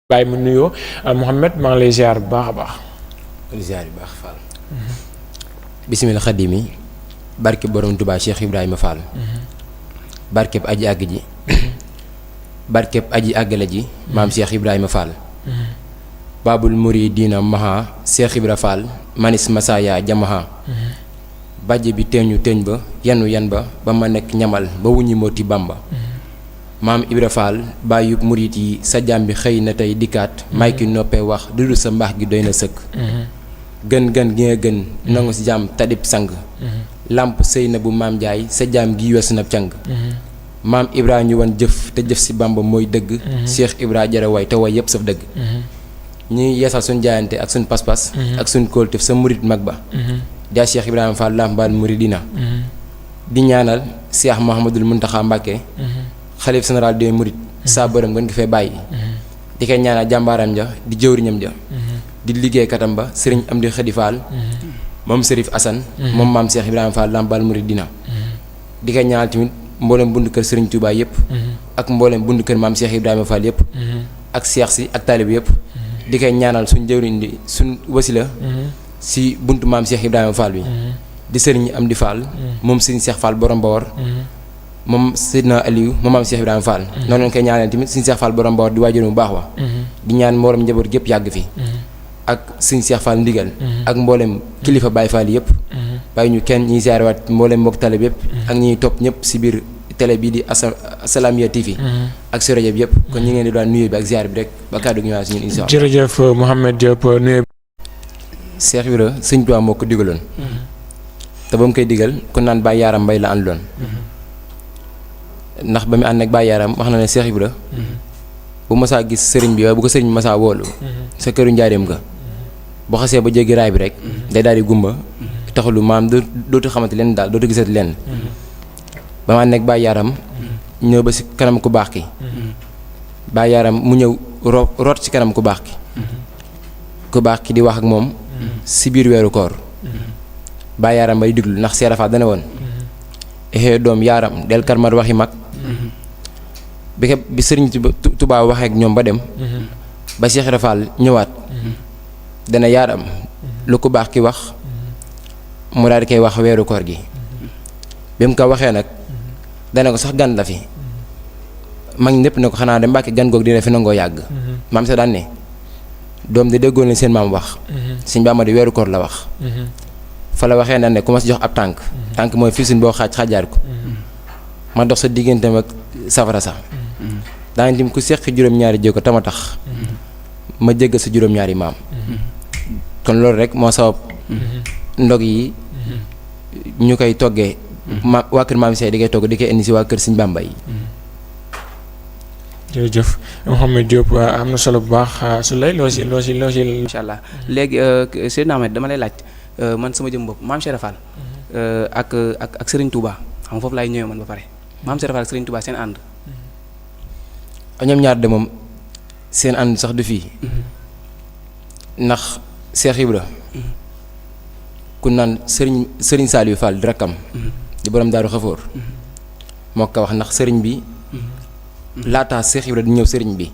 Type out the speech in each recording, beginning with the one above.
bàyyi mu nuyoo Mouhamed maa ngi lay ziar bu baax a baax. ziar bu baax Fall. bisimilah xadimi barke borom Touba Cheikh Ibrahima Fall. barkeb aji àgg ji. barkeb aji àggale ji maam Cheikh Ibrahima Fall. Babul Muridina Maha Cheikh Ibra Fall manis Masaya Jamaha. bàjje bi teeñu teeñ ba yanu yan ba ba ma nekk ñamal ba wuññi mooti Bamba. maam Ibra Fall bàyyub murit yi sa jaam bi xëy na tey dikkaat may ki noppee wax dudu sa mbaax gi doy na sëkk. gën gi nga gën nangu si jaam tadib sang. làmp sëy na bu maam Njaay sa jaam gi weesu na càng. maam Ibra ñu wan jëf te jëf si Bamba mooy dëgg. Cheikh Ibra jara way te way yépp saf dëgg. ñuy yeesal suñ jaayante ak suñ pas-pas. ak suñ kóolteef sa murit mag ba. daa Cheikh Ibrahima Fall làmbaal muridina. di ñaanal Cheikh Mouhamadul Mountakha Mbacké. xalif général des mourides saa bërëm gën nga fee bàyyi. di koy ñaanal jàmbaaram ja di jëwriñam ja. di liggéey katam ba sëriñ Amdi Xadi Fall. moom Sërif Assane. moom maam Cheikh Ibrahima Fall làmbaal muridina. di koy ñaanal tamit mboolem bundu kër sëriñ Touba yëpp. ak mboolem bundu kër maam Cheikh Ibrahima Fall yëpp. ak Cheikh si ak taalib yëpp. di koy ñaanal suñ jëwriñ di suñ wasila. si buntu maam Cheikh Ibrahima Fall bi. di sëriñ Amdi Fall. moom sëriñ Cheikh Fall borom Bawor. moom Seydina Aliou moom maam Cheikh Ibrahima Fall. noonu lañ koy ñaanal tamit sëriñ Cheikh Fall borom Bawor di waajur bu baax wa. di ñaan mboolem njaboot gépp yàgg fi. ak sëriñ Cheikh Fall ndigal. ak mboolem kilifa Baye Fall yëpp. bàyyi ñu kenn ñuy ziarewaat mboolem mbokk talib yëpp. ak ñuy topp ñëpp si biir télé bii di Assalaamy TV. ak si rajo bi yëpp. kon ñu ngi leen di doon nuyoo bi ak ziar bi rek ba kàddu gi ñëwaat si ñun incha allah. jërëjëf Mouhamed Diop nuyoo. Cheikh Ibra sëñ Tuubaa moo ko digaloon. te ba mu koy digal ku naan Baye Yaram Mbay la àndoon. ndax ba mu ànd ak Baye Yaram wax na ne Cheikh Ibra bu masaa gis sëriñ bi waaye bu ko sëriñ bi masaa woolu sa këru njaareem nga bu xasee ba jéggi raay bi rek day daal di gumba taxalu maam dootu xamante leen daal dootu gisati leen. ba mu ànd ak Baye Yaram ñëw ba si kanam ku baax ki Baye Yaram mu ñëw root si kanam ku baax ki ku baax ki di wax ak moom si biir weeru koor Baye Yaram bay diglu ndax seerafaat dana woon exee doom yaaram del karmat waxi mag bi sëriñ Tuubaa waxee ak ñoom ba dem ba Cheikh Ibra Fall ñëwaat dana yaaram lu ku baax ki wax mu daal di koy wax weeru koor gi bi mu ko waxee nag dana ko sax gan la fi mag ñépp ne ko xanaa de Mbàkke gan goog dina fi nangoo yàgg maam sa daan ne doom di déggoon leen seen maam wax Sëñ Bàmba di weeru koor la wax fa la waxee na ne ku ma si jox ab tànk mooy fii suñ boo xaajaar ko ma dox sa diggante ak safara sax daanañ tim ku seq juróom-ñaari jéego tama tax ma jéggal sa juróom-ñaari maam kon loolu rek moo sabab ndog yi ñu koy toggee waa kër maam Sey di koy togg di koy indi si waa kër Sëñ Bàmba yi. jërëjëf Mouhamed Diop am na solo bu baax su lay loo si incha allah léegi Seydina Ahmed dama lay laaj man sama jëm bopp maam Cheikh Fall ak Serigne Touba xam nga foofu laay ñëwee man ba pare maam Cheikh Fall ak Serigne Touba seen ànd. ñoom ñaar de moom seen ànd sax du fii ndax Cheikh Ibra ku naan Serigne Saliou Fall di rakkam di borom Daaru Xafoor moo ko wax ndax sëriñ bi laataa Cheikh Ibra di ñëw sëriñ bi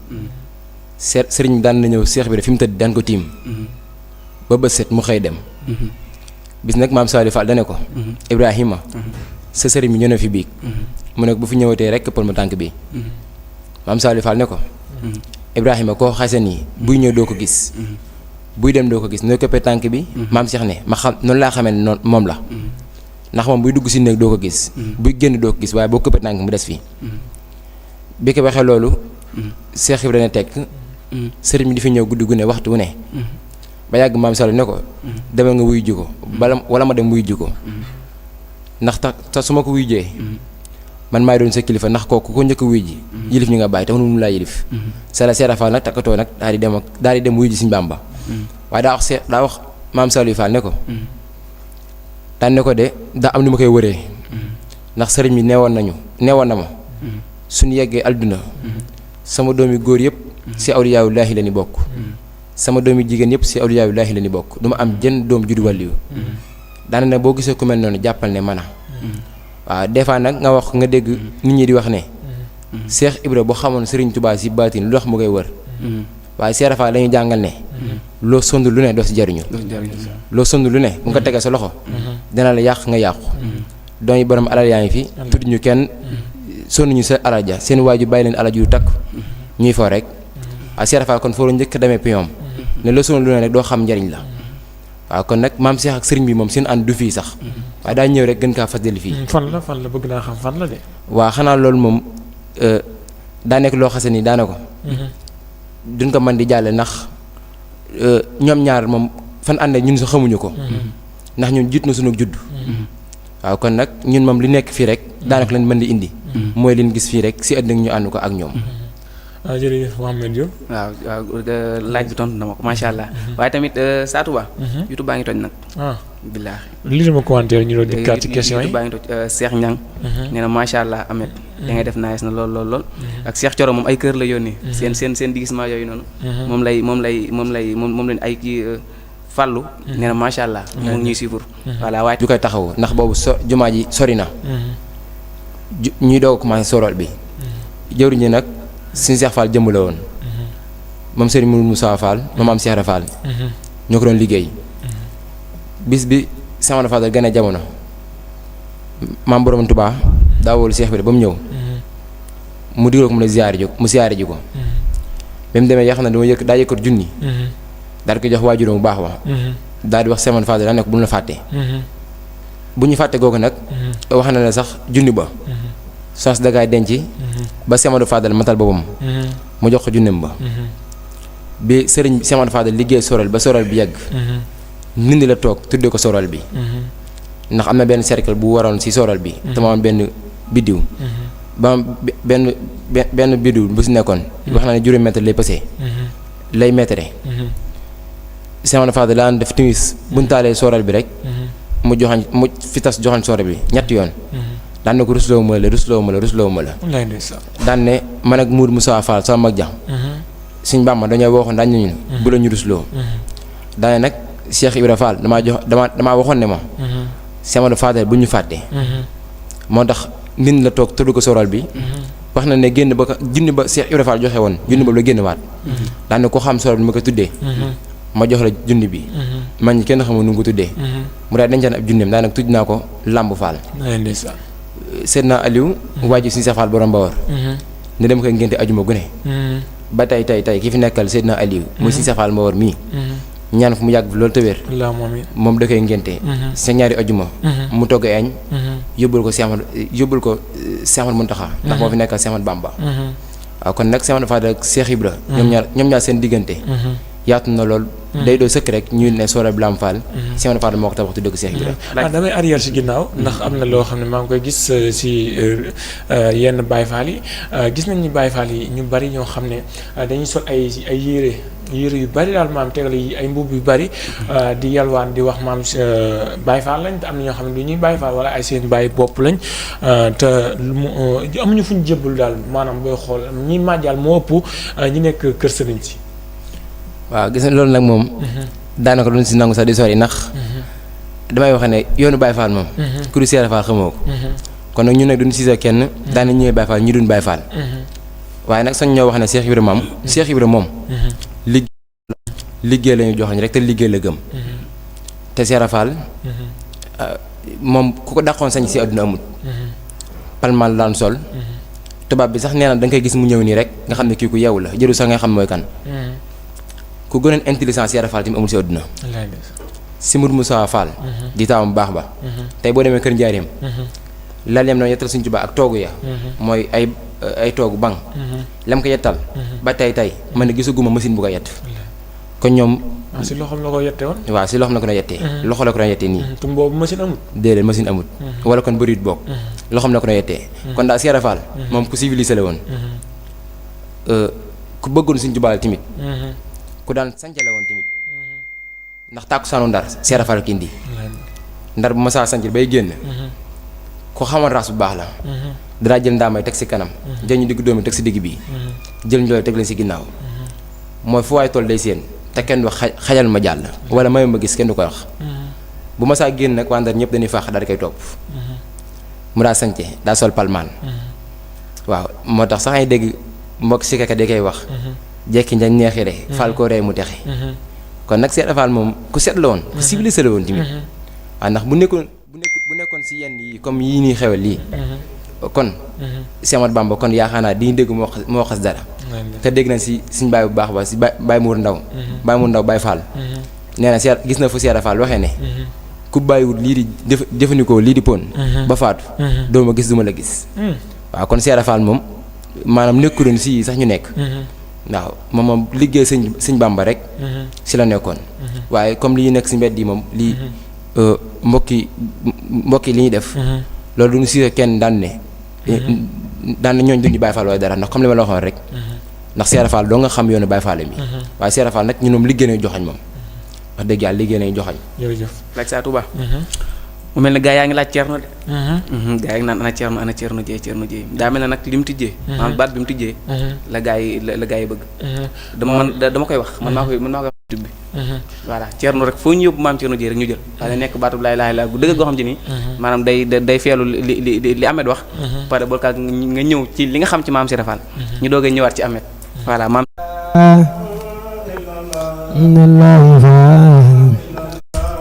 sëriñ bi daan na ñëw Cheikh Ibra fi mu tëdd daan ko tiim ba bët set mu xëy dem bis nag maam Saliou Fall dane ko Ibrahima sa sëriñ bi ñëw na fi biig mu ne ko bu fi ñëwatee rek këppal ma tànk bi maam Saliou Fall ne ko Ibrahima koo xase nii buy ñëw doo ko gis buy dem doo ko gis nooy këppee tànk bi maam Cheikh ne ma xam noonu laa xamee ne noonu moom la ndax moom buy dugg si néeg doo ko gis buy génn doo ko gis waaye boo këppee tànk mu des fii bi ko waxee loolu Cheikh Ibra ne tekk sëriñ bi di fi ñëw guddi gu ne waxtu wu ne ba yàgg maam Saliou ne ko demal nga wuyu ji ko wala ma dem wuyu ji ko ndax tax su ma ko wuyu jee man maay doon sa kilifa ndax kooku ko njëkk wuyu ji yilif ñu nga bàyyi te mënu laa yilif sa la Cheikh Fall nag takkatoo nag daal di dem wuyu ji Sëñ Bàmba waaye daa wax maam Saliou Fall ne ko daan ne ko de daa am ni ma koy wëree ndax sëriñ bi neewoon na ma suñu yeggee alduna sama doomi góor yëpp si awliyaawullaahi la ni bokk sama doomi jigéen yëpp si awliyaawullaahi la ni bokk du ma am jën doom ju du wàlliyu daana nag boo gisee ku mel noonu jàppal ne mana waaw des fois nag nga wax nga dégg nit ñi di wax ne Cheikh Ibra boo xamoon Serigne Touba si baatin lu tax mu koy wër waaye Cheikh Fall dañuy jàngal ne loo sond lu ne doo si jariñu loo sond lu ne bu nga tegee sa loxo dina la yàq nga yàqu doon yi borom alal yaa ngi fi tudd ñu kenn sonn ñu sa alal ja seen waaju bàyyi leen alal ju takk ñuy foo rek waaw Cheikh Fall kon foo la njëkk demee piñoom ne loo sond lu ne rek doo xam njariñ la waaw kon nag maam Cheikh ak sëriñ bi moom seen ànd du fii sax waaye daa ñëw rek gën kaa fas deli fii fan la bëgg naa xam fan la de. waa xanaa loolu moom daa nekk loo xase ni daana ko duñ ko mën di jàlle ndax ñoom ñaar moom fan àndee ñun sa xamuñu ko ndax ñun jiit na sunu judd waaw kon nag ñun moom li nekk fii rek daanaka leen mën di indi mooy leen gis fii rek si ëdd ñu ànd ko ak ñoom jërëjëf Mouhamed Diop. waaw laaj bi tontu na ma ko macha allah waaye tamit Satou Ba. YouTube baa ngi toj nag. billaahi. lii dama commentaire ñu doon dikkaat ci question yi YouTube baa ngi toj Cheikh Niang. nee na macha allah Ahmed. da ngay def nice na lool. ak Cheikh Thioro moom ay kër la yónnee. seen digisement yooyu noonu. moom leen ay kii fàllu. nee na macha allah. mu ngi ñuy suivre. voilà waaye. ju koy taxawu ndax boobu jumaa ji sori na. ñuy doog a commencé sorol bi. jëwriñ ñi nag. Sëñ Cheikh Fall jëmm la woon moom Serigne Mourou Moussa Fall moom am Cheikh Fall ñoo ko doon liggéey bis bi sama Fall gën a jamono maam borom Touba daa wóolu Cheikh bi ba mu ñëw mu digal ko mu siyaare ji ko ba mu demee yoo xam ne daa yëkkat junni daal di ko jox waajuram bu baax wa daal di wax sama Fall daa nekk bu ñu la fàtte bu ñu fàtte googu nag wax na ne sax junni ba sens dagaay denc ba Semadou Fadal matal boppam mu jox ko junneem ba bi sëriñ Semadou Fadal liggéey sorol ba sorol bi yegg nindi la toog tuddee ko sorol bi ndax am na benn cercle bu waroon ci sorol bi te ma am benn biddiw ba benn biddiw bu si nekkoon wax na ne juróomi mètre lay pësee lay mètre Semadou Fadal daan def timis buñ taalee sorol bi rek mu fi tas joxañ sorol bi ñetti yoon daan ne ko rusloo ma la daan ne man ak Mourou Moussa Fall sama mag ja suñ Bàmba dañoo waxoon daañu ñu bu la ñu rusloo daan ne nag Cheikh Ibra Fall damaa waxoon ne ma Semadou Fadal bu ñu fàtte moo tax nit la toog tudd ko sorol bi wax na ne génn ba ko junni ba Cheikh Ibra Fall joxe woon junni ba la génn waat daan ne ko xam sorol bi ma ko tuddee ma jox la junni bi man ñi kenn xamul nu nga ko tuddee mu daal dencaan ab junneem daa nag tudd naa ko Lamb Fall Seydina Aliou waaju Sëñ Cheikh Fall borom Bawor ne dem koy ngénte ajuma gune ba tey ki fi nekkal Seydina Aliou muy Sëñ Cheikh Fall Bawor mii ñaan fu mu yàgg loolu te wér moom da koy ngénte sa ñaari ajuma mu togg añ yóbbul ko Cheikh Ahmadou Mountakha ndax moo fi nekkal Cheikh Ahmadou Bamba waaw kon nag Cheikh Ahmadou Fadal ak Cheikh Ibra ñoom ñaar seen diggante yaatu na lool day doo sëkk rek ñu ne Soorab Lam Fall Cheikh Ahmadou Fadal moo ko tabax tuddee ko Cheikh Ibra damay arrière si ginnaaw ndax am na loo xam ne maa ngi koy gis si yenn Baye Fall yi gis nañ ni Baye Fall yi ñu bari ñoo xam ne dañuy sol ay yére yu bari daal maam tegal yi ay mbubb yu bari di yalwaan di wax maam Baye Fall lañ te am na ñoo xam ne du ñuy Baye Fall wala ay seen Baye bopp lañ te amuñu fu ñu jébbalu daal maanaam booy xool ñi màjjal moo ëpp ñi nekk kër sëriñ si. waaw gis nga loolu nag moom daanaka doon si nangu sax di sori ndax damay wax ne yoonu Baye Fall moom ku du Cheikh Fall xamoo ko kon nag ñun nag duñ siisa kenn daana ñëwee Baye Fall ñi duñ Baye Fall waaye nag sañ ñoo wax ne Cheikh Ibra moom liggéey la ñu joxoñ rek te liggéey la gëm te Cheikh Fall moom ku ko dàqoon sañ si àdduna amut palmal daan sol tubaab bi sax nee na da nga koy gis mu ñëw nii rek nga xam ne kii ku yeewu la jëru sax nga xam mooy kan ku gënoon intelligence Cheikh Fall tamit amul si àdduna si Mourou Moussa Fall di taawam baax ba tey boo demee kër njaareem lal yam doon yettal Sëñ Tuubaa ak toogu ya mooy ay toogu bang lam ko yettal ba tey man ne gisaguma machine bu ko yett kon ñoom si loxoom la ko yette woon waaw si loxoom la ko doon yettee loxo la ko doon yettee nii tum boobu machine amut déedéet machine amut wala kon bëriwut boog loxoom la ko doon yettee kon daal Cheikh Fall moom ku civilisé la woon ku bëggoon Sëñ Tuubaa tamit ku daan sancale woon tamit ndax tàkku saanu Ndar Cheikh Fall ki indi Ndar bu ma saa sanc bay génn ku xamoon raas bu baax la danaa jël ndaamay teg si kanam jël ñu digg doomi teg si digg bii jël njooy teg leen si ginnaaw mooy fu waay toll day séen te kenn du wax xajal ma jàll wala may ma gis kenn du ko wax bu ma saa génn nag waa Ndar ñëpp dañuy faax daal di koy topp mu daa sance daa sol palmaan waaw moo tax sax ay dégg mbokk si kaka di koy wax jekki njañ neexire Fall ko rey mu texe kon nag Cheikh Fall moom ku set la woon ku civilisé la woon tamit waaw ndax bu nekkoon si yenn yi comme yii nii xewal lii kon Cheikh Ahmadou Bamba kon yaakaar naa di dégg moo xas dara te dégg nañ si suñ baay bu baax ba si baay Mour Ndaw Baay Fall nee na gis na fu Cheikh Fall waxee ne ku bàyyiwul lii di jëfandikoo lii di pon ba faatu doo ma gis du ma la gis waaw kon Cheikh Fall moom maanaam nekkuloon si sax ñu nekk waaw moom liggéey sëñ Bamba rek si la nekkoon waaye comme li ñu nekk si mbedd yi moom lii mbokki li ñuy def loolu du ñu si kenn daan ne ñooñ duñu Baay Fall waaye dara ndax comme li ma la waxoon rek ndax Cheikh Fall doo nga xam yoonu Baay Fall mi waaye Cheikh Fall nag ñun moom liggéey nañu joxañ moom wax dëgg yàlla liggéey nañu joxañ jërëjëf laaj saa Touba mu mel ne gaa yaa ngi laaj Thierno de gaa yi ngi naan ana Thierno Dieye daa mel ne nag li mu tijjee maanaam baat bi mu tijjee la gaa yi bëgg dama koy wax man maa koy wax tub bi voilà Thierno rek foo ñu yóbbu maam Thierno Dieye rek ñu jël waaye nekk baatub laa ilaaha illallaah gu dëgg goo xam ci ni maanaam day feelu li Ahmed wax pare bool kaa nga ñëw ci li nga xam ci maam Cheikh Fall ñu doogee ñëwaat ci Ahmed voilà maam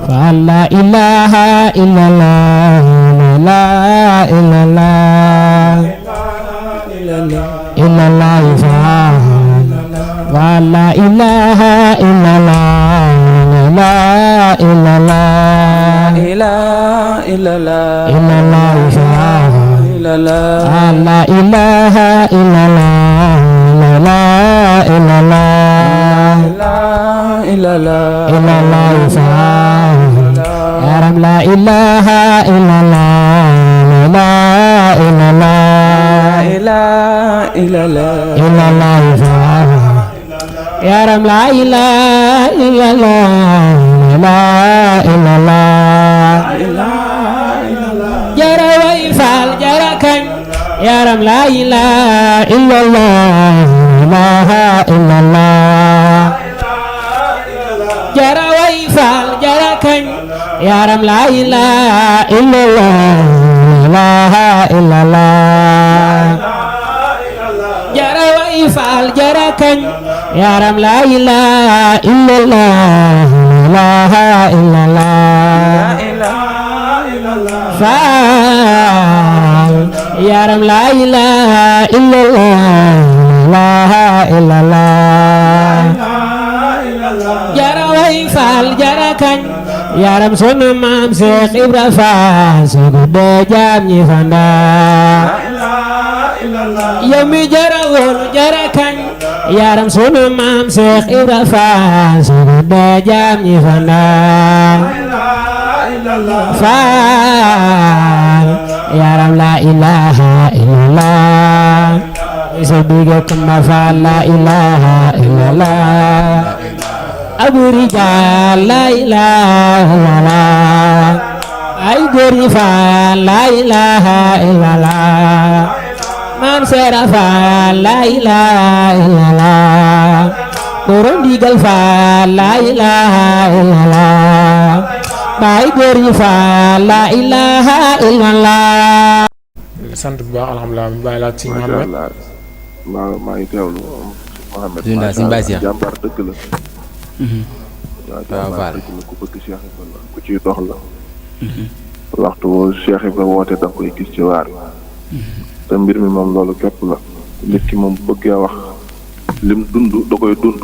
فلا إله إلا الله لا إلا الله إلا الله فلا إله إلا الله لا إلا الله إلا الله إلا الله إلا الله لا إله إلا الله لا إلا الله إلا الله إلا الله يا رب لا إله إلا الله لا إلا الله إلا الله إلا الله يا رب لا إله إلا الله لا إلا الله جرى ويفعل جرى كن يا رب لا إله إلا الله لا إلا الله جرى ويفعل جرى كن يا رب لا إله إلا الله لا إلا الله جرى ويفعل جرى كن يا رب لا إله إلا الله لا إلا الله فعل يا رب لا إله إلا الله لا إلا الله جرى ويفعل جرى كن يا رب سنة مام شيخ إبراهيم فال سجود جامي فندا يومي جرى ول جرى كن يا رب سنة مام شيخ إبراهيم فال سجود جامي فندا فال يا رب لا إله إلا الله يسبحكم فال لا إله إلا الله أبو رجال لا إله إلا الله أي غريفة لا إله إلا الله مام سرفا لا إله إلا الله برون ديغل فا لا إله إلا الله باي غريفة لا إله إلا الله sant bu baax alhamdulilah bàyyi laa ci Mouhamed maa ngi teewlu Mouhamed si Mbaye Cheikh jàmbaar dëgg la waaw jàmbaar dëgg la ku bëgg Cheikh Ibrahima la ku ciy dox la waxtu woo Cheikh Ibrahima woote da nga koy gis ci waar te mbir mi moom loolu képp la nit ki moom bëggee wax lim dund da koy dund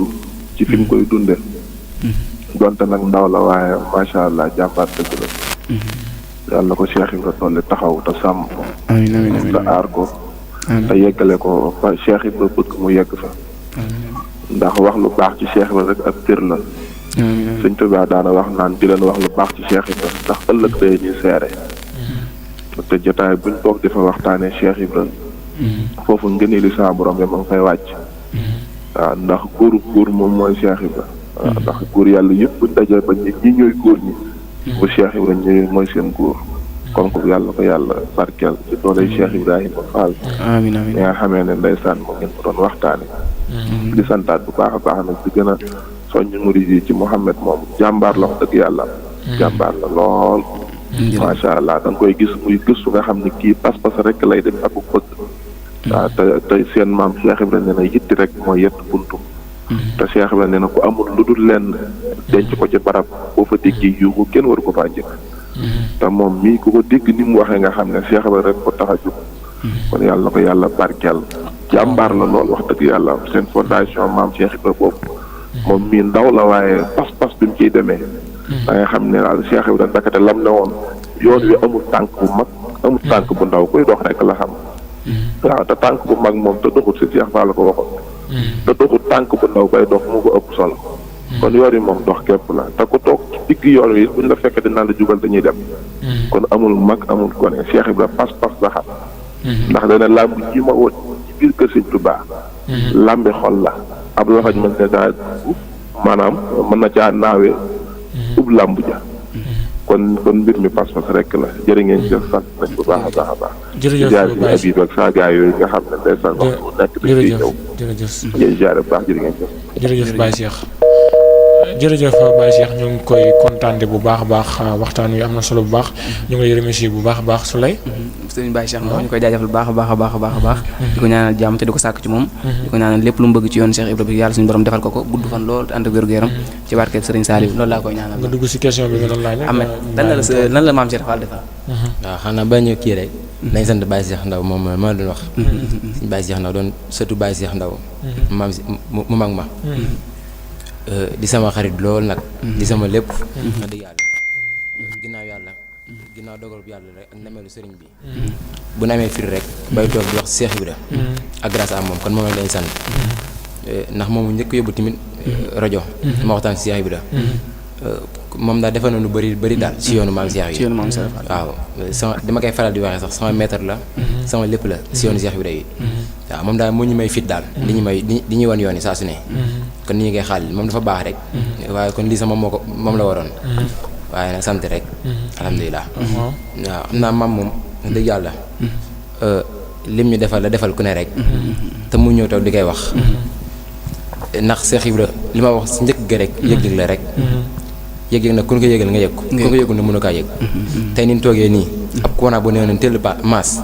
ci fi mu koy dunde donte nag ndaw la waaye macha allah jàmbaar dëgg la yàlla ko Cheikh Ibrahima dolli taxaw te sàmm ko te aar ko te yeggale ko fa Cheikh Ibrahima bëgg mu yegg fa ndax wax lu baax ci Cheikh Ibrahima rek ak cër la Sëñ Tuubaa daana wax naan di leen wax lu baax ci Cheikh Ibrahima ndax ëllëg day ñuy seere te jotaay buñ toog di fa waxtaanee Cheikh Ibrahima foofu ngëni li sa borom bi ma ngi fay wàcc waaw ndax góor moom mooy Cheikh Ibrahima waaw ndax góor yàlla yëpp buñ dajee ba ñi ñooy góor ñi bu Cheikh Ibrahima ñooy mooy seen góor kon ko yàlla ko yàlla barkeel ci dooley Cheikh Ibrahima Fall amiin amiin li nga xamee ne ndeysaan mu ngeen ko doon waxtaane di santaat bu baax a baax nag di gën a soññ murid yi ci Mouhamed moom jàmbaar la wax dëgg yàlla jàmbaar la lool macha allah da nga koy gis muy gëstu nga xam ne kii pas-pas rek lay def ak bëgg waaw te seen maam Cheikh Ibrahima nee na yitti rek mooy yett buntu te Cheikh Ibra nee na ku amul lu dul lenn denc ko ci barab boo fa déggee yuuxu kenn waru ko faa njëkk te moom mii ku ko dégg ni mu waxee nga xam ne Cheikh Ibra rek ko tax a jóg kon yàlla na ko yàlla barkeel jàmbaar la lool wax dëgg yàlla seen fondation maam Cheikh Ibra boobu moom mii ndaw la waaye pas-pas bi mu ciy demee da nga xam ne daal Cheikh Ibra ndakate lam ne woon yoon wi amul tànk bu mag amul tànk bu ndaw koy dox rek la xam waaw te tànk bu mag moom te doxut si Cheikh Fall la ko waxoon te doxut tànk bu ndaw bay dox mu ko ëpp solo kon yoon yi moom dox képp la te ku toog ci digg yoon wi buñ la fekkee dinaa la jubal dañuy dem kon amul mag amul gone Cheikh Ibra pas-pas la xam ndax dana làmb ji ma wut ci biir kër Sëñ Tuubaa làmbi xol la ab lafañ mën na caa maanaam mën na caa naawee ub làmb ja kon mbir mi pas-pas rek la jërë ngeen jëf sant nañ bu baax a baax a baax jërëjëf jaar si Habib ak saa gaay yooyu nga xam ne ndeysaan wax bu nekk dañ ciy ñëw jërëjëf jaar bu baax jërë ngeen jëf jërëjëf Baye Cheikh jërëjëf Baye Cheikh ñu ngi koy kontaante bu baax a baax waxtaan wi am na solo bu baax ñu ngi lay remercier bu baax a baax su lay sëriñ Baye Cheikh Ndaw ñu koy jaajëfal bu baax a baax a baax a baax a baax di ko ñaanal jàmm te di ko sàkk ci moom di ko ñaanal lépp lu mu bëgg ci yoon Cheikh Ibra bi yàlla suñu borom defal ko gudd fan lool te ànd ak wér-gu-yaram ci barkeb sëriñ Saliou loolu laa koy ñaanal nga dugg si question bi nga doon laaj Ahmed lan la maam Cheikh Fall defal waaw xanaa ba ñu kii rek nañ sant Baye Cheikh Ndaw moom ma doon wax suñu Baye Cheikh Ndaw doon surtout Baye Cheikh Ndaw maam si mu mag ma di sama xarit lool nag di sama lépp wax dëgg yàlla ginnaaw dogal bu yàlla rek ak nameelu sëriñ bi bu nu amee firi rek bay toog di wax Cheikh Ibra ak grâce à moom kon moom lañ sant ndax moomu njëkk yóbbu tamit rajo ma waxtaan si Cheikh Ibra moom daal defal na lu bëri daal si yoonu maam Cheikh yi waaw sama dama koy faral di waxee sax sama maître la sama lépp la si yoonu Cheikh Ibra yi waaw moom daal moo ñu may fit daal di ñuy wan yoon yi saa su ne kon ni ñu koy xaalis moom dafa baax rek waaye kon lii sama moom la waroon waaye nag sant rek alhamdulilah waaw xam naa maam moom dëgg yàlla lim ñu defal la defal ku ne rek te mu ñëw taw di koy wax ndax Cheikh Ibra li ma wax si njëkk ga rek yëg-yëg la rek yëg-yëg nag ku ñu ko yëgal nga yëg ko ku ñu ko yëgul ne mënu kaa yëg tey ni ñu toogee nii ab courant bu néew na teel maas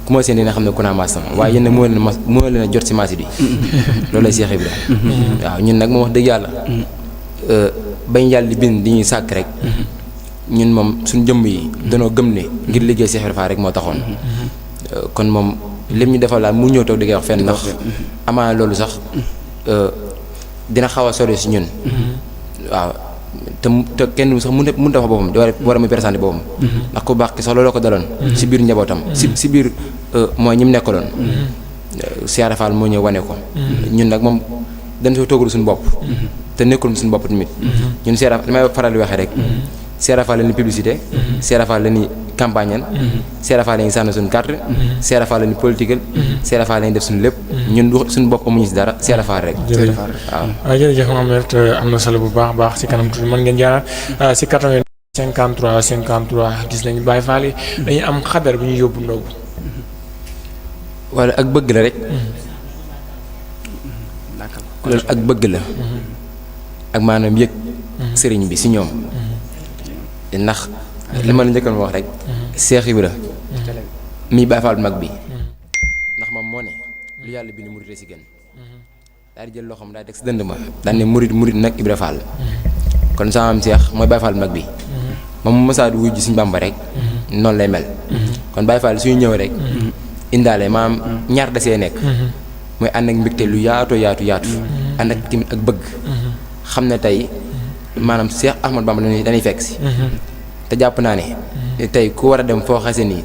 ku ma seen dina xam ne courant maas sama waaye yéen moo leen a jot si maas bi loolu lay Cheikh Ibra waaw ñun nag moom wax dëgg yàlla bañ yàlla di bind di ñuy sàkk rek ñun moom suñ jëmm yi danoo gëm ne ngir liggéey Cheikh Ibra Fall rek moo taxoon kon moom lim ñu defal daal mu ñëw toog di koy wax fenn ndax amaana loolu sax dina xaw a sori si ñun waaw te kenn sax mënut a wax boppam war a muy présenté boppam ndax ku baax ki sax looloo ko daloon si biir njabootam si biir mooy ñi mu nekkaloon Cheikh Ibra Fall moo ñëw wane ko ñun nag moom dañ soo toogul suñu bopp te nekkul suñu bopp tamit ñun Cheikh Ibra Fall li may faral di waxee rek Cheikh Ibra Fall la ñuy publicité Cheikh Ibra Fall la ñuy campagne Cheikh Ibra Fall la ñuy sànni suñu carte Cheikh Ibra Fall la ñuy politique Cheikh Ibra Fall la ñuy def suñu lépp ñun du suñu bopp amuñu si dara Cheikh Ibra Fall rek waaw jërëjëf Mohamed am na solo bu baax a baax si kanam tuuti mën ngeen jaaraat si 80 53 53 gis nañu Baye Fall yi dañuy am xadar bu ñuy yóbbu ndogu wala ak bëgg la rek loolu ak bëgg la ak maanaam yëg sëriñ bi si ñoom ndax li ma la njëkkoon wax rek Cheikh Ibra mi Baye Fall mag bi ndax moom moo ne lu yàlla bi ni murit si gën daal di jël loxoom daal di teg si dënd ma daal ne murit nag Ibra Fall kon sama am Cheikh mooy Baye Fall mag bi moom mu mësaa di wuy ji suñu Bàmba rek noonu lay mel kon Baye Fall suñu ñëw rek indaale maam ñaar da see nekk mooy ànd ak mbégte lu yaatu ànd ak tamit ak bëgg xam ne tey maanaam Cheikh Ahmad Bamba dañuy fekk si te jàpp naa ne tey ku war a dem foo xase nii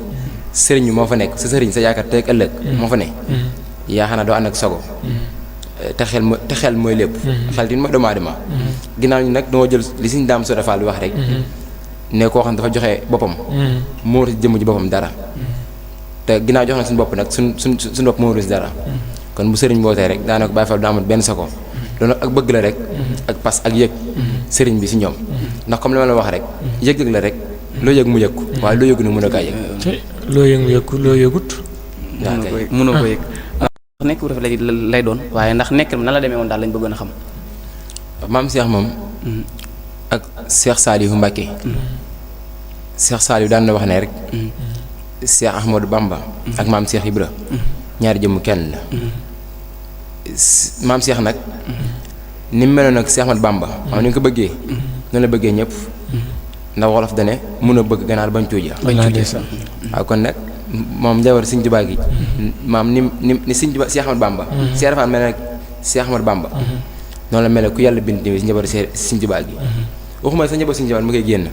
sëriñ bi moo fa nekk sa sëriñ sa yaakaar tey ak ëllëg moo fa ne yaa xanaa doo ànd ak sago te xel mooy lépp xel tamit mooy doomu aadama ginnaaw ñi nag doo jël li suñ daam so dafa lu wax rek ne koo xam dafa joxe boppam moo si jëmm ji boppam dara te ginnaaw jox na suñu bopp nag suñ bopp moo si dara kon bu sëriñ bootee rek daanaka Baye Fall du amat benn sago loolu ak bëgg la rek ak pas ak yëg sëriñ bi si ñoom ndax comme li ma la wax rek yëg-yëg la rek loo yëg mu yëg ko waaye loo yëgu ne mën a kaa yëg loo yëg mu yëg ko loo yëgut mënoo ko yëg nekk bu rafet lay doon waaye ndax nekk nan la demee woon daal lañ bëggoon a xam maam Cheikh moom ak Cheikh Saliou Mbacké Cheikh Saliou daan na wax ne rek Cheikh Ahmadou Bamba ak maam Cheikh Ibra ñaari jëmm kenn la maam Cheikh nag ni mu meloon ak Cheikh Ahmad Bamba xam ni nga ko bëggee noonu la bëggee ñëpp ndax wolof dane mun a bëgg ganaar bañ cuuja waaw kon nag moom njaboot Sëñ Tuubaa gi maam ni Sëñ Tuubaa Cheikh Ahmad Bamba Cheikh Rafal mel nag Cheikh Ahmad Bamba noonu la mel ku yàlla bind tamit si njaboot Sëñ Tuubaa gi waxuma sa njaboot Sëñ Tuubaa mu koy génn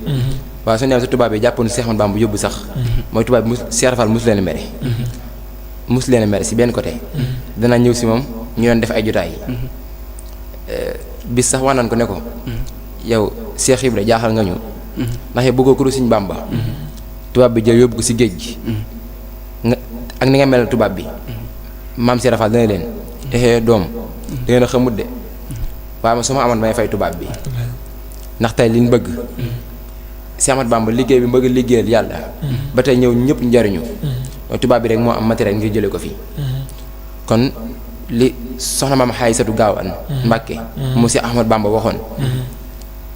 waaw soo ñëwee sa tubaab yi jàppoon Cheikh Ahmad Bamba yóbbu sax mooy tubaab bi Cheikh Rafal mosu leen mere mosu leen mere si benn côté danaa ñëw si moom ñu doon def ay jotaay bis sax wax naan ko ne ko yow Cheikh Ibra jaaxal nga ñu ndax yow bëggoo ko du Sëñ Bamba tubaab bi jël yóbbu ko si géej gi nga ak ni nga mel tubaab bi maam Cheikh Rafal dana leen doom da ngeen a xamut de waaye ma su ma amoon may fay tubaab bi ndax tey liñ bëgg Cheikh Ahmad Bamba liggéey bi bëgg liggéeyal yàlla ba tey ñëw ñëpp njariñu tubaab bi rek moo am matériel ngir jële ko fi kon li soxna maam Xaysatu Gaawan Mbàkke mu Cheikh Ahmad Bamba waxoon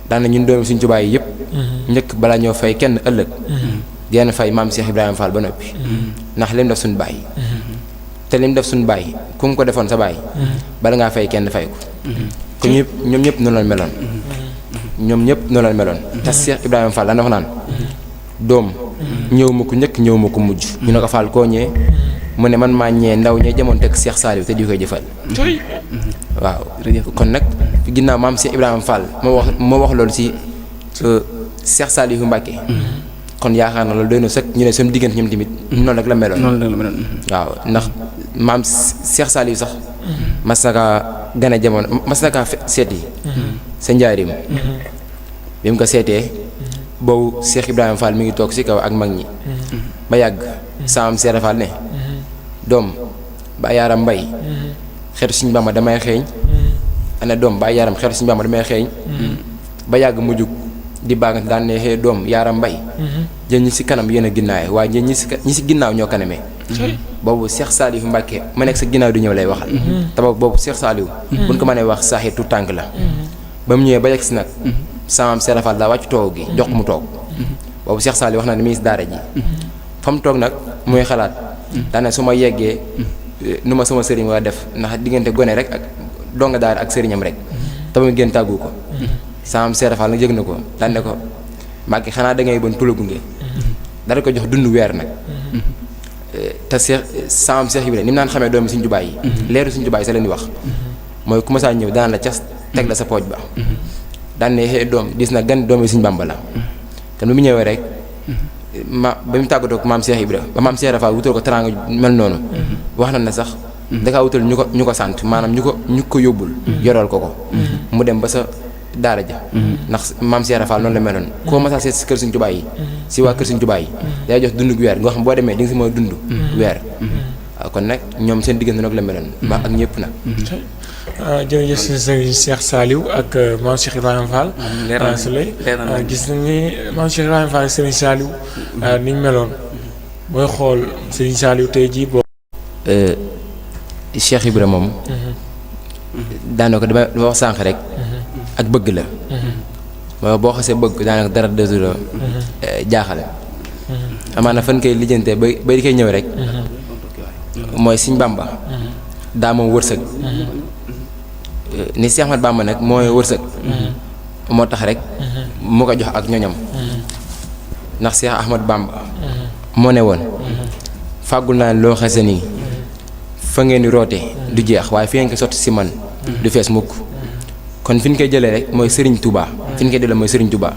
daana ñun doomi Sëñ Tuubaa yi yëpp njëkk balaa ñoo fay kenn ëllëg genn fay maam Cheikh Ibrahima Fall ba noppi ndax lim def suñu baay te lim def suñu baay ku mu ko defoon sa baay bala ngaa fay kenn fay ko ko ñoom ñëpp noonu la meloon ñoom ñëpp noonu la meloon te Cheikh Ibrahima Fall dana wax naan doom ñëw ma ko njëkk ñëw ma ko mujj ñu ne ko Fall koo ñee mu ne man maa ñee ndaw ñee jamono teg Cheikh Saliou te di koy jëfal waaw kon nag ginnaaw maam Cheikh Ibrahima Fall moo wax loolu si Cheikh Saliou Mbacke kon yaakaar na loolu doy na sëkk ñu ne suñu diggante ñoom tamit noonu rek la meloon waaw ndax maam Cheikh Saliou sax mas na kaa gane jamono mas na kaa seeti sa njaarim bi mu ko seetee boobu Cheikh Ibrahima Fall mi ngi toog si kaw ak mag ñi ba yàgg saam Cheikh Fall ne doom ba yaaram mbay xeetu Sëñ Bamba damay xeeñ ana doom ba yaaram xeetu Sëñ Bamba damay xeeñ ba yàgg mu jug di baagante daan ne xee doom yaaram mbay jën ñi si kanam yéen a ginnaaw waaye ñi si ginnaaw ñoo kanamee boobu Cheikh Saliou Mbacke ma nekk sa ginnaaw di ñëw lay waxal te boobu Cheikh Saliou buñ ko mënee wax saaxee tout tànk la ba mu ñëwee ba yegg si nag samaam Cheikh Rafal daa wàcc toog gi jox ko mu toog boobu Cheikh Saliou wax na ne mi ngi si daara ji fa mu toog nag muy xalaat daane su ma yeggee nu ma sama sëriñ waa def ndax diggante gone rek ak donga daara ak sëriñam rek te ba mu génn tàggu ko samaam Cheikh Rafal nag yëg na ko daan ne ko Mbacke xanaa da ngay bon tula gunge dara ko jox dund weer nag te samaam Cheikh Ibrahima ni mu naan xamee doomi Sëñ Tuubaa yi leeru Sëñ Tuubaa yi sa leen di wax mooy ku ma saa ñëw daan la cas teg la sa pooj ba daan ne xee doom gis na gan doomi Sëñ Bamba la te nu mu ñëwee rek ba mu tàggatoo ko maam Cheikh Ibrahima ba maam Cheikh Rafal wutal ko teraanga mel noonu wax na ne sax dakaa wutal ñu ko sant maanaam ñu ko yóbbul yoral ko mu dem ba sa daara ja ndax maam Cheikh Rafal noonu la meloon koo masaa seet si kër Sëñ Tuubaa yi si waa kër Sëñ Tuubaa yi day jox dund weer nga xam boo demee di nga si mën a dund weer waaw kon nag ñoom seen diggante nag la meloon ba ak ñëpp nag jërëjëf sëriñ Cheikh Saliou ak maam Cheikh Ibrahima Fall Souley gis nañ ni maam Cheikh Ibrahima Fall ak sëriñ Saliou niñ meloon booy xool sëriñ Saliou tey jii boo Cheikh Ibrahima moom daanaka dama wax sànq rek ak bëgg la mooy boo xasee bëgg daanaka dara desu la jaaxale amaana fan koy lijjantee ba di koy ñëw rek mooy Sëñ Bamba daa moom wërsëg ni Cheikh Ahmad Bamba nag mooy wërsëg moo tax rek mu ko jox ak ñoñam ndax Cheikh Ahmad Bamba moo ne woon fàggul naa loo xase nii fa ngeen di roote du jeex waaye fi ngeen ko sotti si man du fees mukk kon fi ñu koy jëlee rek mooy Serigne Touba fi ñu koy jëlee mooy Serigne Touba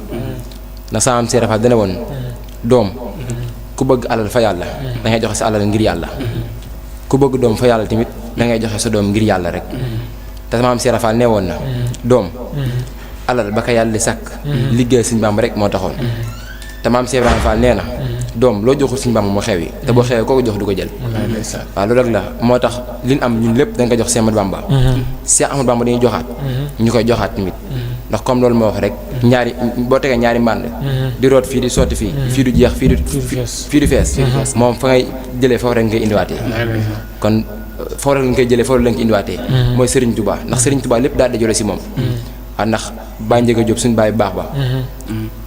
ndax sama am Cheikh Rafal dana woon doom ku bëgg alal fa yàlla da ngay joxe sa alal ngir yàlla ku bëgg doom fa yàlla tamit da ngay joxe sa doom ngir yàlla rek te sama am Cheikh Rafal nee woon na doom alal ba ka yàlla di sàkk liggéey Sëñ Bamba rek moo taxoon te maam Cheikh Rafal nee na doom loo joxul Sëñ Bamba mu xew yi te boo xewee koo ko jox du ko jël waaw loolu rek la moo tax li ñu am ñun lépp da nga ko jox Cheikh Ahmad Bamba Cheikh Ahmad Bamba dañuy joxaat ñu koy joxaat tamit ndax comme loolu moo wax rek ñaari boo tegee ñaari mbànd di root fii di sotti fii du jeex fii du fees moom fa ngay jëlee foofu rek nga koy indiwaatee kon foofu rek nga koy jëlee foofu la nga koy indiwaatee mooy Serigne Touba ndax Serigne Touba lépp daal dajale si moom waaw ndax Baye Ndiaga Diop suñu baay bu baax ba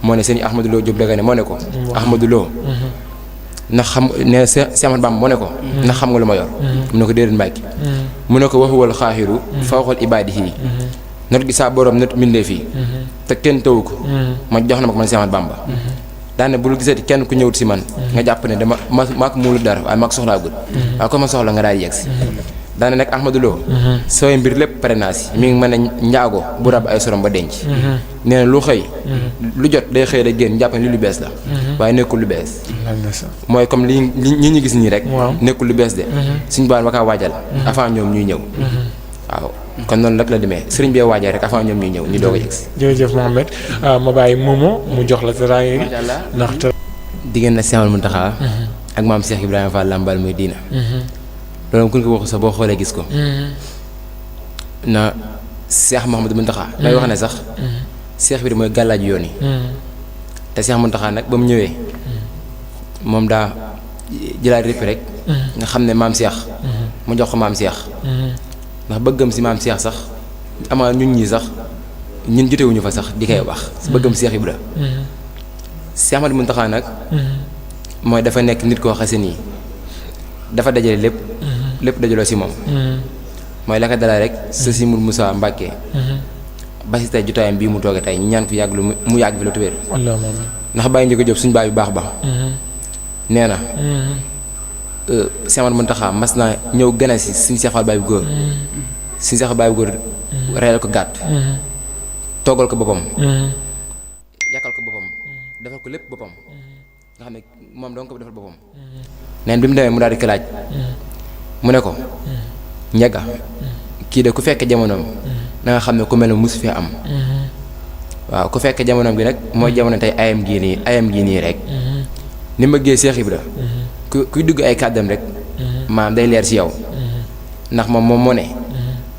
moo ne sëñ Ahmadou Lo Diop daga ne moo ne ko Ahmadou Lo ndax xam ne Cheikh Ahmad Bamba moo ne ko ndax xam nga lu ma yor mu ne ko déedéet Mbàkke mu ne ko waxuwal xaaxiru fa waxal ibaadihi not gi saa borom not mbindee fii te kenn tawu ko ma jox na ma ko man Seex Ahmadu Bamba daane bul gisati kenn ku ñëwut si man nga jàpp ne dama maa ko muulu dara waaye maa ko soxlaa gud waaye ko ma soxla nga daal di yegg si daane nag Ahmadou Lo sooy mbir lépp pare naa si mi ngi mën a njaago bu rab ay sorom ba denc nee na lu xëy lu jot day xëy rek génn jàpp ne li lu bees la waaye nekkul lu bees mooy comme li ñu gis nii rek nekkul lu bees de suñu baan wakaa waajal avant ñoom ñuy ñëw waaw kon noonu rek la demee sëriñ bee waajal rek avant ñoom ñuy ñëw ñu doog a yegg si jërëjëf Mohamed ma bàyyi Momo mu jox la teraanga gi ndaxte diggante na Seex Ahmadu Muntaxa ak maam Cheikh Ibrahima Fall Lambaal muy diina loolu ku ñu ko waxu sax boo xoolee gis ko na Cheikh Mouhamadou Muntaxa day wax ne sax Cheikh bi mooy gàllaaju yoon yi te Cheikh Muntaxa nag ba mu ñëwee moom daa jëlaat répp rek nga xam ne maam Cheikh mu jox ko maam Cheikh ndax bëggam si maam Cheikh sax ama ñun ñii sax ñun jotewuñu fa sax di koy wax si bëggam Cheikh Ibra Cheikh Ahmadou Muntaxa nag mooy dafa nekk nit koo xase nii dafa dajale lépp dajaloo si moom mooy la ko dala rek sa si Mourou Moussa Mbacke ba si tey jotaayam bii mu toogee tey ñaan ko yàgg lu mu yàgg fi la tuwéer ndax bàyyi njëkk Jóob suñu baay bu baax ba nee na Seex Ahmadu Muntaxa mas naa ñëw gën a si suñu Seex Faal baay bu góor suñu Seex Faal baay bu góor reyal ko gàtt toggal ko boppam yàkkal ko boppam defal ko lépp boppam nga xam ne moom dong ko defal boppam neen bi mu demee mu daal di ko laaj mu ne ko njega kii de ku fekkee jamonoom da nga xam ne ku mel ne musu fi am waaw ku fekkee jamonoom gi nag mooy jamono tey ayam gii nii rek ni ma gee Cheikh Ibra kuy dugg ay kàddam rek maam day leer ci yow ndax moom moo ne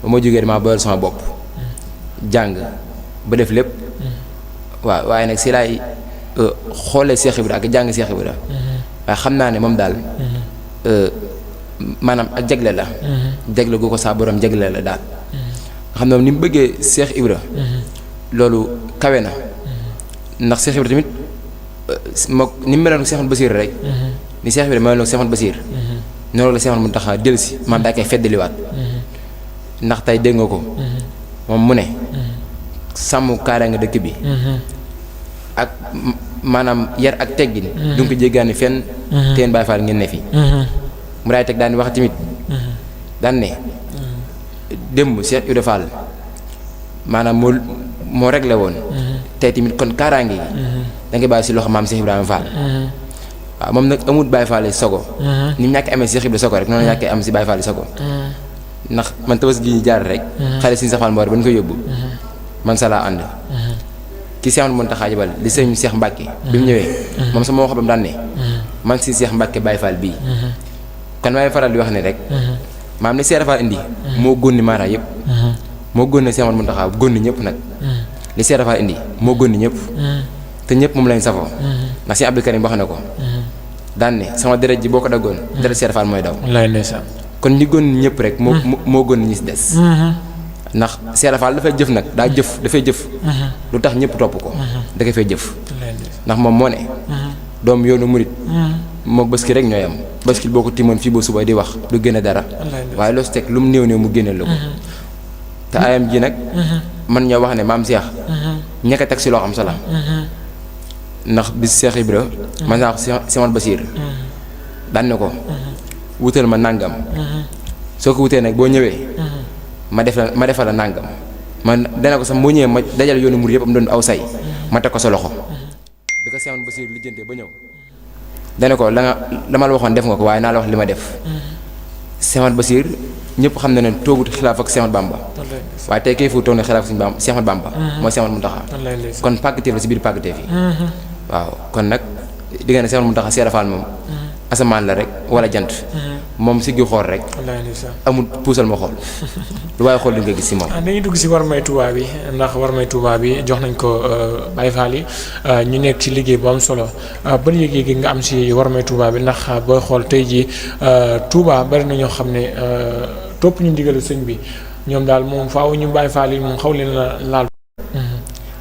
ba ma jógee damaa boyal sama bopp jàng ba def lépp waaw waaye nag si laay xoolee Cheikh Ibra ak jàng Cheikh Ibra waaye xam naa ne moom daal maanaam ak jagle la jagle gu ko saa borom jagle la daal nga xam ne moom ni mu bëggee Cheikh Ibra loolu kawe na ndax Cheikh Ibra tamit moo ni mu meloon Cheikh Ahmadu Basiir rek ni Cheikh Ibra meloon Cheikh Ahmadu Basiir noonu la Cheikh Ahmadu Muntaxa jël si man daa koy feddaliwaat ndax tey dégg nga ko moom mu ne sàmm kaaraange dëkk bi ak maanaam yar ak teggin du ko jéggaani fenn teen Baay Faal ngeen ne fi mu daay teg daan wax tamit daan ne démb Cheikh Ibra Fall maanaam moo réglé woon tey tamit kon kaaraange gi da ngay bàyyi si loxo maam Cheikh Ibrahima Fall waaw moom nag amut Baay Faal sogo ni mu ñàkk amee Cheikh Ibra sogo rek noonu ñàkkee am si Baay Faal sogo ndax man Tabaski gi ñu jaar rek xale si saxal mboor ba ñu koy yóbbu man sa laa ànd ki Seex Ahmadu Muntaxa jabal di sëñ Cheikh Mbacke bi mu ñëwee moom sama waxam daan ne man si Cheikh Mbacke Baye Fall bii kon may faral di wax ne rek maam li Cheikh Fall indi moo gónni maara yëpp moo gónni Seex Ahmadu Muntaxa gónni ñëpp nag li Cheikh Fall indi moo gónni ñëpp te ñëpp moom lañ safoo ndax Cheikh Abdou Karim wax na ko daan ne sama deret ji boo ko daggoon deret Cheikh Fall mooy daw kon ñi gónni ñëpp rek moo gónni ñi si des ndax Cheikh Fall dafay jëf nag dafay jëf lu tax ñëpp topp ko da koy fay jëf ndax moom moo ne doom yoonu murit moo baskil rek ñooy am baskil boo ko timoon fii ba suba di wax du génne dara waaye loo si teg lu mu néew mu génneel la ko te ayam ji nag man ñoo wax ne maam Cheikh ñekk a teg si loo xam salaam ndax bis Cheikh Ibra man naa ko Seex Ahmadu Basiir daan ne ko wutal ma nàngam soo ko wutee nag boo ñëwee ma defal la nàngam man dana ko sax moo ñëwee ma dajal yoonu murid yëpp am doon aw say ma teg ko sa loxo bi ko Seex Ahmadu Basiir lijjantee ba ñëw dana ko la ma la waxoon def nga ko waaye naa la wax li ma def Seex Ahmadu Basiir ñëpp xam na ne toogut xilaaf ak Seex Ahmadu Bamba waaye tey kay fu toog na xilaaf ak Seex Ahmadu Bamba mooy Seex Ahmadu Muntaxa kon pàggateef la si biir pàggateef yi waaw kon nag diggante Seex Ahmadu Muntaxa Cheikh Fall moom asamaan la rek wala jant moom si gi xool rek amul puusal ma xool lu waaye xool li nga gis si moom. dañuy dugg si war may Touba bi ndax war may Touba bi jox nañ ko Baye Fall yi ñu nekk ci liggéey bu am solo ban yëg-yëg nga am si war may Touba bi ndax booy xool tey jii Touba bari na ñoo xam ne topp ñu ndigalu sëñ bi ñoom daal moom faaw ñu Baye Fall yi moom xaw leen la laal.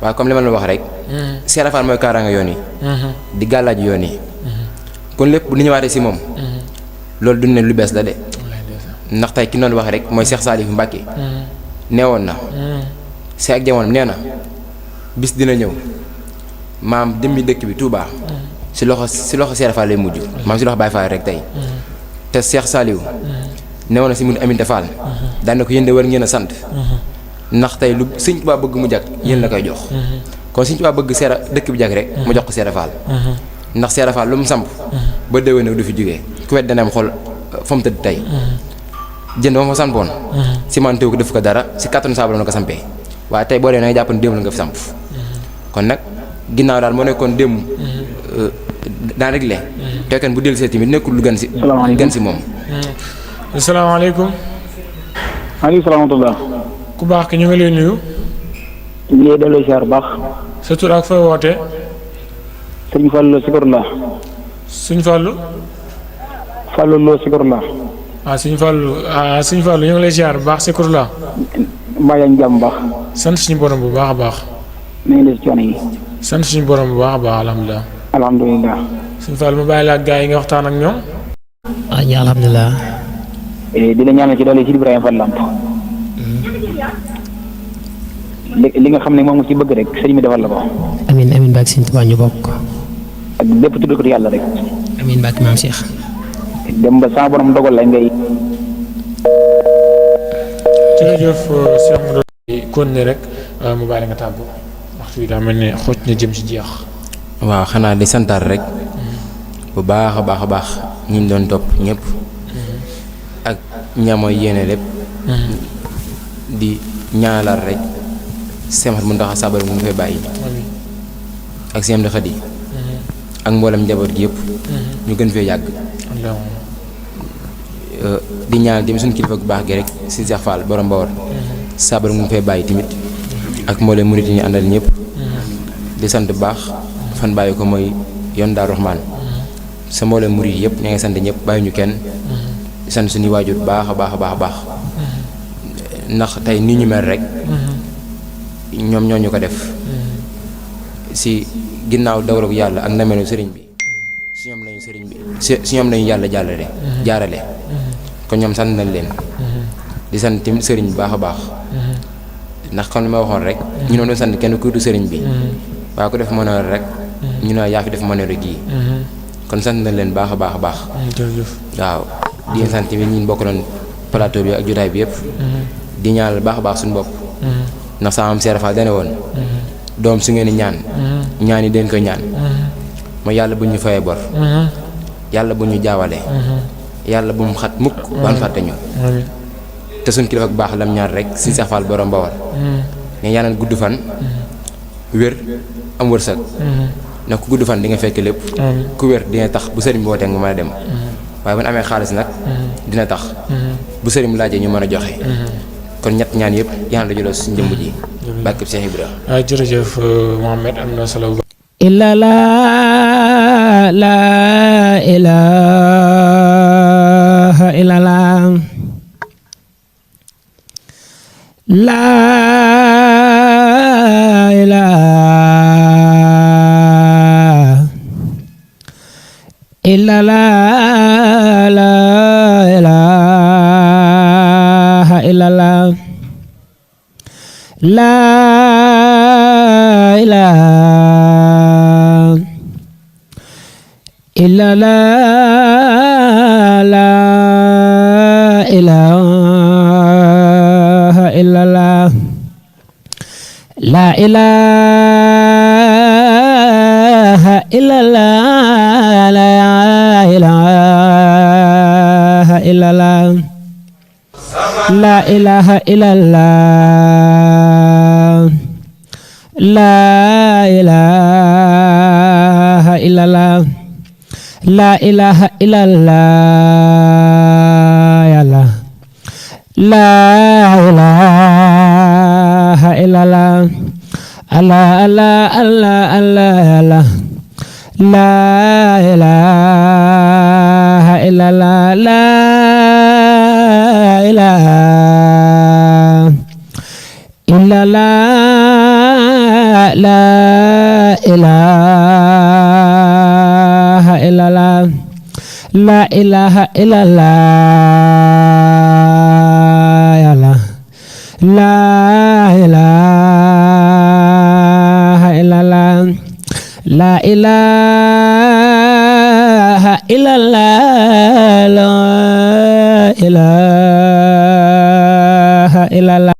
waaw comme li ma la wax rek. Cheikh Fall mooy kaaraanga yoon yi. di gàllaaj yoon yi. kon lépp bu ñu ñëwaatee si moom. loolu duñ ne lu bees la de. ndax tey ki noonu wax rek mooy Cheikh Salif Mbacke. neewoon na. si ak jamono nee na bis dina ñëw maam demi dëkk bi Touba si loxo Cheikh Fall lay mujj maam si loxo Baye Fall rek tey te Cheikh Saliou newoon na si mun Aminta Fall daan na ko yéen de war ngeen a sant ndax tey lu Sëñ Tuubaa bëgg mu jag yéen la koy jox kon Sëñ Tuubaa bëgg dëkk bi jag rek mu jox ko Cheikh Fall ndax Cheikh Fall lu mu samp ba déwén nag du fi jógee ku wet dana am xool fa mu tëdd tey jënd ba ma fa sampoon cimenté wu ko def ko dara si kattanu saa borom la ko sampee waaye tey boo dee na nga jàpp ne démb la nga fi samp kon nag ginnaaw daal moo nekkoon démb daan réglé te kan bu dellu see tamit nekkul lu gën si moom. asalaamaaleykum. maaleykum salaam wa rahmatulah. ku baax ki ñu ngi lay nuyu. ñu ngi lay delloo ziar baax. sa tur ak fooy wootee. sëñ Fallou Sikorla. Sëñ Fallou. Fallou Lo Sikorla. Sëñ Fallou ñu ngi lay ziar bu baax Sikorla. mbaa yaa ngi jàmm baax. sant suñu borom bu baax a baax. na ngeen def coono yi. sant suñu borom bu baax a baax alhamdulilah. alhamdulilah. Sëñ Fallou ma bàyyi la ak gars yi nga waxtaan ak ñoom. waaw ñu alhamdulilah. di la ñaanal ci doole ci Ibrahima Fall Lamp. li nga xam ne moom nga ci bëgg rek sëñ mi defal la ko. amiin amiin baak Sëñ Tuubaa ñu bokk. ak bépp tudd ko yàlla rek. amiin baak maam Cheikh. dem ba sama borom dogal la ngay. jërëjëf Cheikh Modou kon ne rek mu bàyyi la nga tàggu waxtu bi daa mel ne xooj na jëm ci jeex. waaw xanaa di santaar rek bu baax a baax ñi ñu doon topp ñëpp ak ñamooy yéene lépp di ñaanal rek semat mu ndax sabar mu fay bàyyi ak seen xët yi ak mboolem njaboot gi yëpp ñu gën fee yàgg di ñaanal tamit suñu kilifa bu baax gi rek si Cheikh Fall borom Bawor sabar mu fay bàyyi tamit ak mboolem murit yi ñu àndal ñëpp di sant bu baax fan bàyyi ko mooy yoon Daaru Rahmaan sa mboolem murit yëpp ña ngi sant ñëpp bàyyi ñu kenn di sant suñuy waajur baax a baax ndax tey nii ñu mel rek ñoom ñoo ñu ko def si ginnaaw dawlagu yàlla ak namelu sëriñ bi si ñoom lañu sëriñ bi si ñoom lañu yàlla jaarale kon ñoom sant nañ leen di sant tamit sëriñ bi baax a baax ndax comme li ma waxoon rek ñu doon sant kenn ku du sëriñ bi waaye ku def mënoor rek ñu ne yaa fi def mënoor gii kon sant nañ leen baax a baax waaw di leen sant tamit ñun bokk doon plateau bi ak jotaay bi yëpp di ñaanal baax a baax suñu bopp ndax sama am Cheikh Fall dane woon doom su ngeen di ñaan ñaan yi den koy ñaan mooy yàlla bu ñu fayee bor yàlla bu ñu jaawale yàlla bu mu xat mukk ban fàtte ñu te suñ kilifa ak baax lam ñaar rek si Cheikh Fall borom Bawar ne ñaanal gudd fan wér am wërsëg ndax ku gudd fan di nga fekk lépp ku wér dina tax bu sëriñ bi wootee nga mën a dem waaye bu ñu amee xaalis nag dina tax bu sëriñ laajee ñu mën a joxe kon ñett ñaan yëpp yàlla la jëloo suñu jëmm ji barkeb Cheikh Ibra jërëjëf Mohamed am na solo. illa la ilaha illa la illa la ilaha illa la la ilaha illa la la ilaha illa la la ilaha illa la la ilaha illa la la ilaha illa la la ilaha illa la la ilaha illa la yàlla la ilaha illa la Allah Allah Allah Allah yàlla la ilaha illa la la ilaha illa la la ilaha illa la la ilaha illa la yàlla la ilaha la ilaha illallah la ilaha illallah